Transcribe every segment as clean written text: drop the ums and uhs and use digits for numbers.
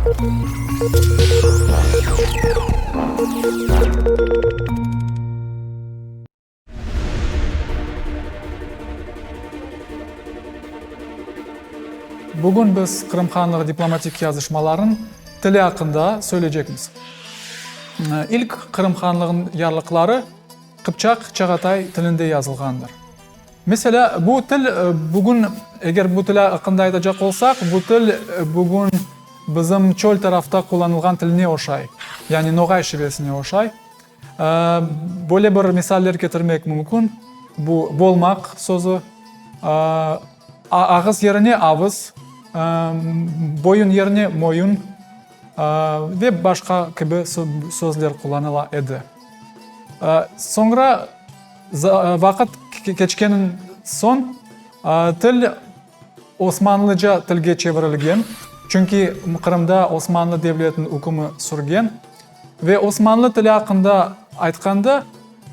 Bugün biz Qırım Hanlığı diplomatik yazışmalarınıñ tili aqqında söyleycekmiz. İlk Qırım Hanlığınıñ yarlıqları qıpçaq-çağatay tilinde yazılğandır. Meselâ, bu til bugün, eger bu til aqqında aytacaq olsaq, bu til bugün bizim çöl tarafta qullanılğan tiline oşay, yani noğay şivesine oşay. Böyle bir misaller ketirmek mümkün, bu bolmaq sözü, ağız yerine avız, boyun yerine moyun ve başqa kibi sözler qullanıla edi. Soñra vaqıt keçken soñ til Osmanlıca tilge çevirilgen, çünki Qırımda Osmanlı devletiniñ ükümi sürgen. Ve osmanlı tili aqqında aytqanda,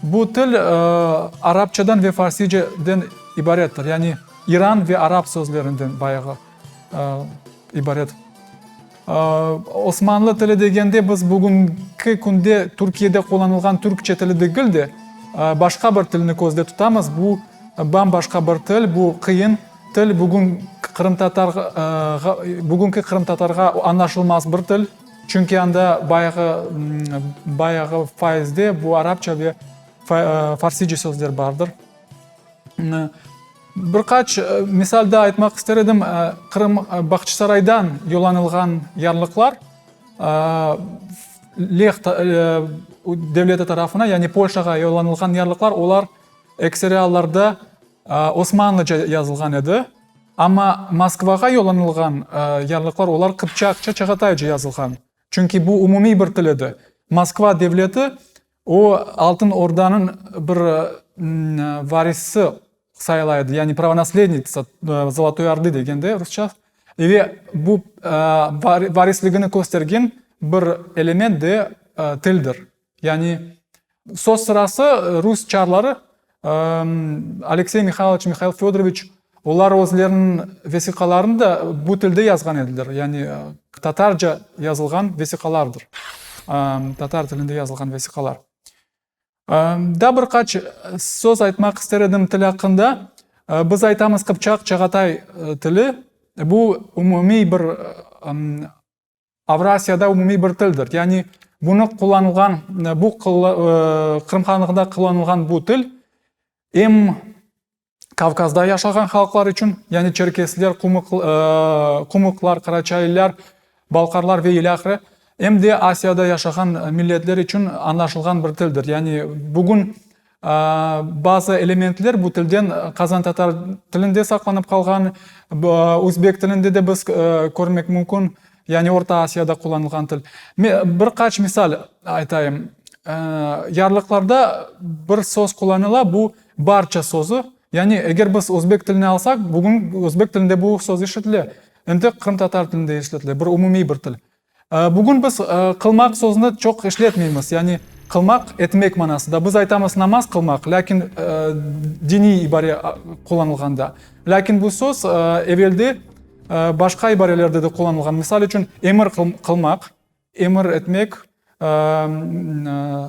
bu til arapçadan ve farsiceden ibarettir, yani iran ve arap sözlerinden bayağı ibaret. Osmanlı tili degende biz bugünki künde Türkiyede qullanılğan türkçe tili degil de, başqa bir tilni közde tutamız. Bu bam-başqa bir til, bu qıyın til, bugün qırımtatarğa, bugünki qırımtatarğa añlaşılmaz bir til. Çünki anda bayağı, bayağı faizde bu arapça ve farsice sözler bardır. Bir qaç misal daa aytmaq ister edim. Qırım, Bağçasaraydan yollanılğan yarlıqlar Leh devleti tarafına, yani Polşağa yollanılğan yarlıqlar, olar ekseri allarda osmanlıca yazılğan edi. Amma Moskvağa yollanılğan yarlıqlar, olar qıpçaqça, çağatayca yazılğan. Çünki bu umumiy bir til edi. Moskva devleti, o, Altın Ordanıñ bir varisi sayıla edi, yani pravonaslednitsa Zolotoy Ordı degende rusça, ve bu varisligini köstergen bir element de tildir. Yani, söz sırası, rus çarları Aleksey Mihayloviç, Mihail Födoroviç, olar özleriniñ vesiqalarını da bu tilde yazğan ediler, yani tatarca yazılğan vesiqalardır, tatar tilinde yazılğan vesiqalar. Daa bir qaç söz aytmaq ister edim til aqqında. Biz aytamız qıpçaq, çağatay tili, bu umumiy bir Avrasiyada umumiy bir tildir. Yani bunı qullanılğan, bu Qırım Hanlığında qullanılğan bu til em Kavkazda yaşağan halqlar içün, yani çerkesler, qumıqlar, qaraçaylar, balqarlar ve ilâhre, em de Asiyada yaşağan milletler içün añlaşılğan bir tildir. Yani bugün Bazı elementler bu tilden qazantatar tilinde saqlanıp qalğan, özbek tilinde de biz körmek mümkün, yani Orta Asiyada qullanılğan til. Bir qaç misal aytayım. Yarlıqlarda bir söz qullanıla, bu barça sözü. Yani eger biz özbek tilini alsaq, bugün özbek tilinde bu söz işletile, em de qırımtatar tilinde işletile, bir umumiy bir til. Bugün biz qılmaq sözüni çoq işletmeymiz, yani qılmaq, etmek manasında. Biz aytamız namaz qılmaq, lâkin diniy ibare qullanılğanda. Lâkin bu söz evelde başqa ibarelerde de qullanılğan. Misal içün, emir qılmaq, emir etmek,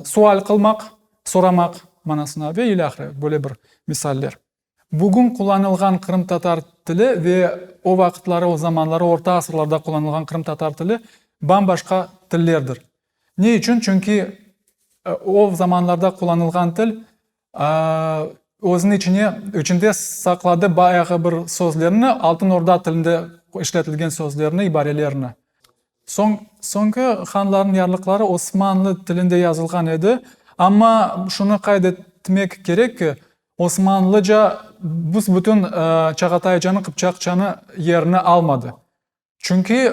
sual qılmaq, soramaq manasına ve ilâhre böyle bir misaller. Bugün qullanılğan qırımtatar tili ve o vaqıtları, o zamanları, orta asırlarda qullanılğan qırımtatar tili bam-başqa tillerdir. Ne içün? Çünki o zamanlarda qullanılğan til özüniñ içine, içinde saqladı bayağı bir sözlerni, Altın Orda tilinde işletilgen sözlerni, ibarelerni. Soñ, soñki hanlarnıñ yarlıqları osmanlı tilinde yazılğan edi, amma şunı qayd etmek kerek ki, Osmanlıca büs-bütün Çağataycanı, Qıpçaqçanı yerini almadı. Çünki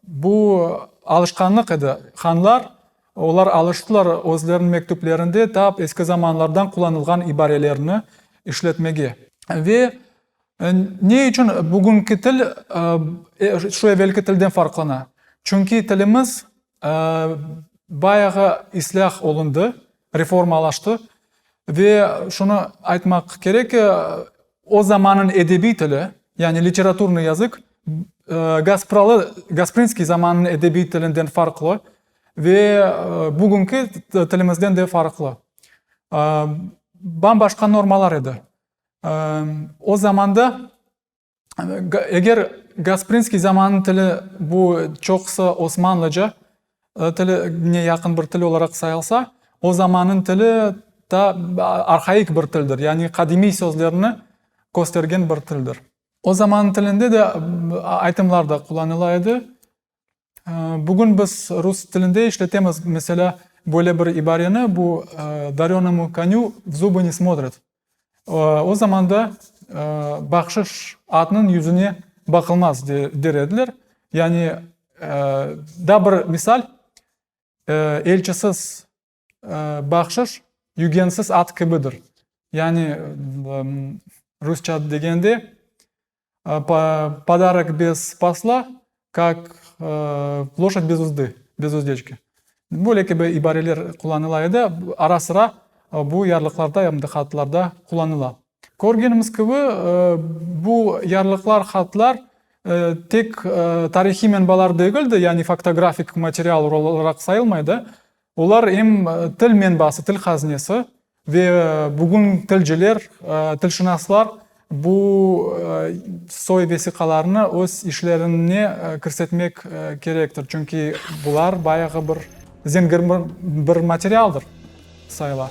bu alışqanlıq edi. Hanlar, olar alıştılar özleriniñ mektüplerinde tap eski zamanlardan qullanılğan ibarelerni işletmege. Ve ne içün bugünki til şu evelki tilden farqlana? Çünki tilimiz bayağı islâh olundı, reformalaştı ve şunı aytmaq kerek ki, o zamannıñ edebiy tili, yani literaturnıy yazık. Gaspralı, Gasprinskiy zamanınıñ edebiy tilinden farqlı ve bugünki tilimizden de farqlı. Bam-başqa normalar edi. O zamanda eger Gasprinskiy zamanınıñ tili bu çoqusı osmanlıca tiline yaqın bir til olaraq sayılsa, o zamannıñ tili ta arhaik bir tildir, yani qadimiy sözlerni köstergen bir tildir. O zamannıñ tilinde de aytımlar da qullanıla edi. Bugün biz rus tilinde işletemiz, meselâ, böyle bir ibareni, bu darönomu konü v zubı ne smotrât. O zamanda bahşış atnıñ yüzüne baqılmaz der ediler. Yani, daa bir misal, elçisiz bahşış yügensiz at kibidir. Yani, rusça degende, podarok bez posla, kak loşadь bez uzdı, bez uzdeçki. Böyle kibi ibareler qullanıla edi. Ara-sıra bu yarlıqlarda em de hatlarda qullanıla. Körgenimiz kibi, bu yarlıqlar, hatlar tek tarihiy menbalar degil de, yani faktografik material olaraq sayılmay da, olar em til menbası, til hazinesi ve bugün tilciler, tilşınaslar bu soy vesiqalarnı öz işlerine kirsetmek kerektir, çünki bular bayağı bir zengin bir materialdır sayıla.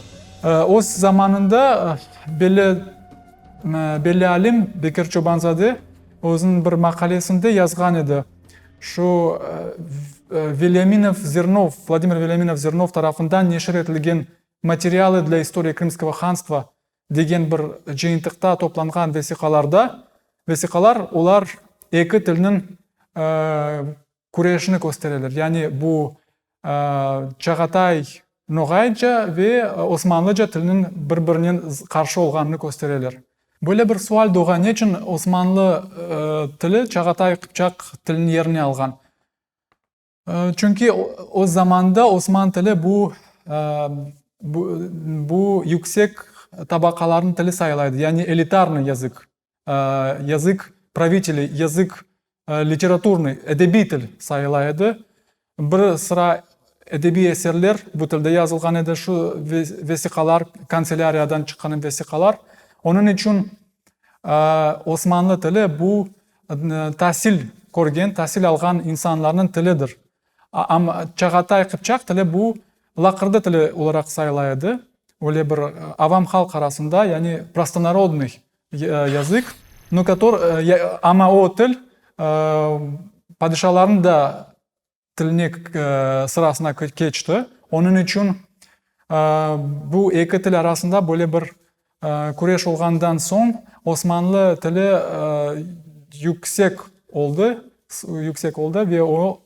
Öz zamanında belli belli alim Bekir Çoban-zade özüniñ bir maqalesinde yazğan edi, şu Velyaminov-Zernov, Vladimir Velyaminov-Zernov tarafından neşir etilgen Materialı dlâ istorii Krımskogo hanstva degen bir cıyıntıqta toplanğan vesiqalarda, vesiqalar, olar eki tilniñ küreşini köstereler, yani bu Çağatay Noğayca ve Osmanlıca tiliniñ bir-birinen qarşı olğanını köstereler. Böyle bir sual doğa, neçün Osmanlı tili Çağatay-Qıpçaq tiliniñ yerine alğan? Çünki o zamanda osman tili bu, bu yüksek tabaqalarnıñ tili sayıla edi, yani elitarnıy yazık, yazık praviteley, yazık literaturnıy, edebiy til sayıla edi. Bir sıra edebiy eserler bu tilde yazılğan edi, şu vesiqalar, kantselâriyadan çıqqan vesiqalar. Onıñ içün Osmanlı tili bu tasil körgen, tasil alğan insanlarnıñ tilidir. Amma Çağatay-Qıpçaq tili bu laqırdı tili olaraq sayıla edi. Öyle bir avam halq arasında, yani prostonarodnıy yazık, no kotor, amma o til padişalarnıñ da tiline sırasına keçti. Onıñ içün bu eki til arasında böyle bir küreş olğandan soñ osmanlı tili yüksek oldı, yüksek oldı ve o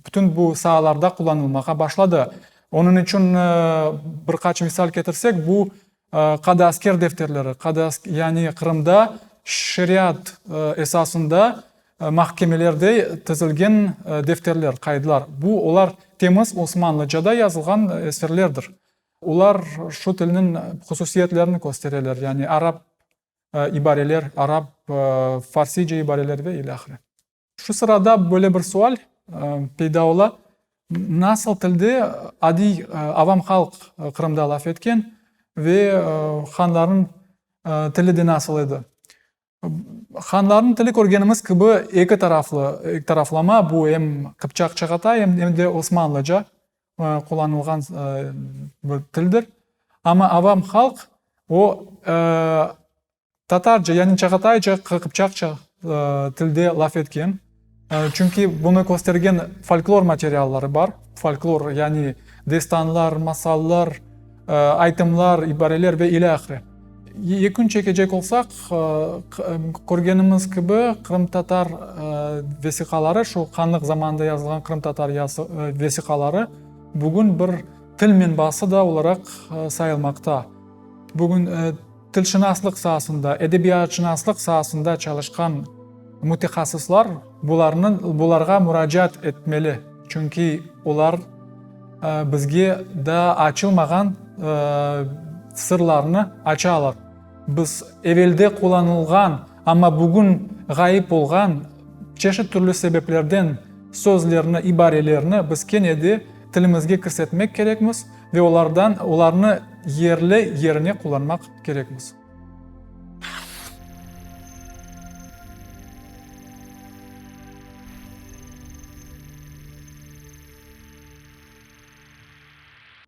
bütün bu saalarda qullanılmağa başladı. Onıñ içün bir qaç misal ketirsek, bu Qadıasker defterleri, yani Qırımda şeriat esasında mahkemelerde tizilgen defterler, qaydlar. Bu, olar temiz osmanlıcada yazılğan eserlerdir. Olar şu tilniñ hususiyetlerini köstereler, yani arap ibareler, arap, farsice ibareler ve ilâhre. Şu sırada böyle bir sual peyda ola, nasıl tilde adiy avam halq Qırımda laf etken ve hanlarnıñ tili de nasıl edi? Hanlarnıñ tili, körgenimiz kibi, eki taraflı, eki taraflama, bu em qıpçaq-çağatay, em de osmanlıca qullanılğan bir tildir. Amma avam halq o Tatarca, yani çağatayca, qıpçaqça tilde laf etken. Çünki bunı köstergen folklor materialları bar. Folklor, yani destanlar, masallar, aytımlar, ibareler ve ilâhre. Yekün çekecek olsaq, körgenimiz kibi, qırımtatar vesiqaları, şu hanlıq zamanında yazılğan qırımtatar vesiqaları bugün bir til menbası da olaraq sayılmaqta. Bugün Tilşınaslıq saasında, edebiyatşınaslıq saasında çalışqan mütehassıslar bularnıñ, bularğa muracaat etmeli, çünki olar bizge daa açılmağan sırlarnı açalar. Biz evelde qullanılğan, amma bugün ğayıp olğan. çeşit türlü sebeplerden sözlerni, ibarelerni biz kene de tilimizge kirsetmek kerekmiz ve olardan, olarnı yerli yerine qullanmaq kerekmiz.